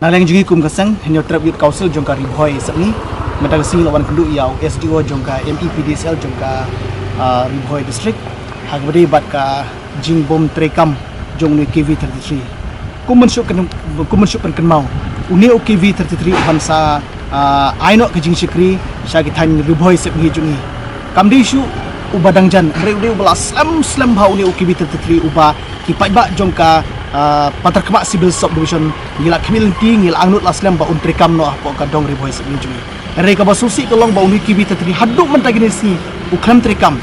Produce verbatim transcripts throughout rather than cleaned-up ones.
Na liang jong ngi kum ka seng, hynñiewtrep Youth Council jong ka Ri Bhoi Sepngi, mynta ka sngi la wan kynduh ïa u S D O jong ka M E P D S L jong ka, ah, Ri Bhoi District ha kaba dei bad ka jingbym treikam jong une u K V thirty-three. Kum ban shu kyn-, kum ban shu pynkynmaw, une u K V thirty-three u ban sa, ah, ai noh ka jingshakri sha ki thaiñ Ri Bhoi Sepngi jong ngi. Kam dei shuh uba dang jan, hynrei u dei uba la slem slem bha une u K V thirty-three uba ki paidbah jong ka, ah, Patharkhmah Civil Subdivision ngi la khmih lynti, ngi la angnud la slem ba un treikam noh hapoh ka dong Ri Bhoi Sepngi jong ngi. Hynrei kaba sngewsih ka long ba une u K V thirty-three haduh mynta kine ki sngi u khlem treikam.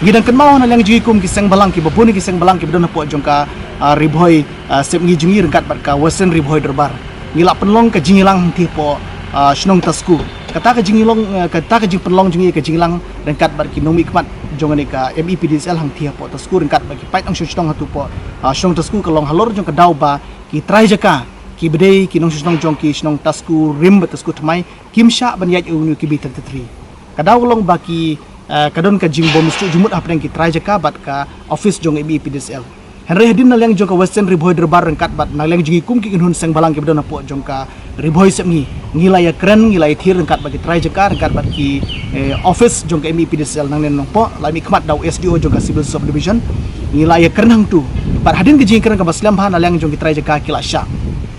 Ngi dang kynmaw na liang jong ngi kum ki seng balang, kiba bun ki seng balang kiba don hapoh jong ka, ah, Ri Bhoi, ah, Sepngi jong ngi ryngkat bad ka Western Ri Bhoi Dorbar. Ngi la pynlong ka jingïalang hangtei hapoh, ah, shnong Tasku. Kata ka jingïalang, ah, kata ka jingpynlong jong ngi ka jingïalang ryngkat bad ki nongmihkhmat jong kane ka M E P D S L hangtei hapoh Tasku ryngkat bad ki paid nongshong shnong hapoh, ah, shnong Tasku ka long halor jong ka daw ba ki trai jaka, kiba dei ki nongshong shnong jong ki shnong Tasku Rim bad Tasku Thymmai, kim shah ban ïaid ïa une u K V thirty-three. Ka daw ka long ba ki, eh, ka don ka jingbym sngewthuh jingmut hapdeng ki trai jaka bad ka office jong M E P D S L. Hynrei hadien na liang jong ka Western Ri Bhoi Dorbar ryngkat bad na liang jong ngi kum ki kynhun seng balang kiba don hapoh jong ka Ri Bhoi Sepngi, ngi la ïakren, ngi la ïathir ryngkat bad ki trai jaka, ryngkat bad ki, eh, office jong ka M E P D S L nangne Nongpoh, la mihkhmat da u S D O jong ka Civil Subdivision. Ngi la ïakren hangtu. Bad hadien ka jingïakren kaba slem bha na liang jong ki trai jaka ki la shah.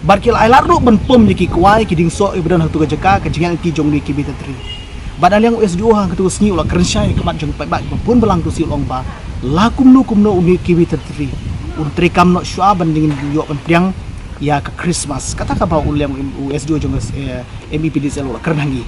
Bad ki la ailad ruh ban pom ïa ki kwai ki diengsoh kiba don hangtu ka jaka, ka jingïaid lynti jong une u K V thirty-three. Bad na liang u S D O ha katu ka sngi u la kren shai ha khmat jong ki paidbah kiba bun balang, tu shi u la ong ba la kumno kumno une u K V thirty-three un treikam noh shuwa ban dang ïoh ban pdiang ïa ka Christmas. Kata kaba u liang u S D O jong ka, eh, M E P D S L u la kren ha ngi.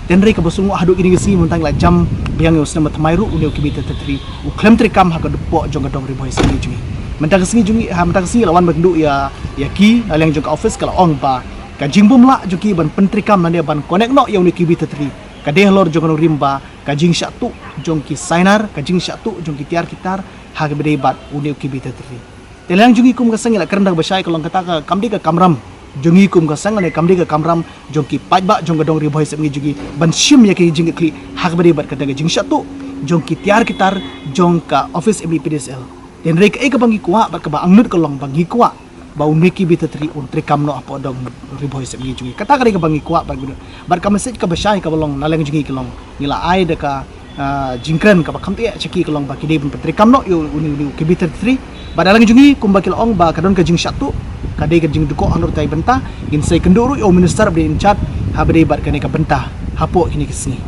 Hynrei kaba sngewsih haduh kine ki sngi mynta ngi la jam biang ïa u snem ba thymmai ruh une u K V thirty-three u khlem treikam ha ka dong poh jong ka dong Ri Bhoi Sepngi jong ngi. Mynta ka sngi jong ngi, ha mynta ka sngi la wan ban kynduh ïa, ïa ki na liang jong ka office, ka la ong ba ka jingbym lah jong ki ban pyntreikam lane ban connect noh ïa une u K V thirty-three ka dei halor jong ka nongrim ba ka jingshah tuh jong ki sainar, ka jingshah tuh jong ki tiar ki tar ha kaba dei bad une u K V thirty-three. Te na liang jong ngi kum ka seng ngi la kren da kaba shai ka long kata ka kam dei ka kamram jong ngi kum ka seng lane kam dei ka kamram jong ki paidbah jong ka dong Ri Bhoi Sepngi jong ngi ban shim ïa ki jingkitkhlieh ha kaba dei bad kata ka jingshah tuh jong ki tiar ki tar jong ka office M E P D S L. Hynrei kaei kaba ngi kwah bad kaba angnud ka long ba ngi kwah ba une u K V thirty-three un treikam noh hapoh dong Ri Bhoi Sepngi jong ngi. Kata ka dei kaba ngi kwah bad ngi, bad ka message kaba shai kaba long na liang jong ngi ka long ngi la ai da ka, ah, jingkren kaba kham thiah sha ki ka long ba ki dei ban pyntreikam noh ïa une, une u K V thirty-three. Bad na liang jong ngi kumba ki la ong ba ka don ka jingshah tuh, ka dei ka jingdukok halor kata ka bynta, ngin sa ïakynduh ruh ïa u minister ba dei in charge ha kaba dei bad kane ka bynta hapoh kine ki sngi.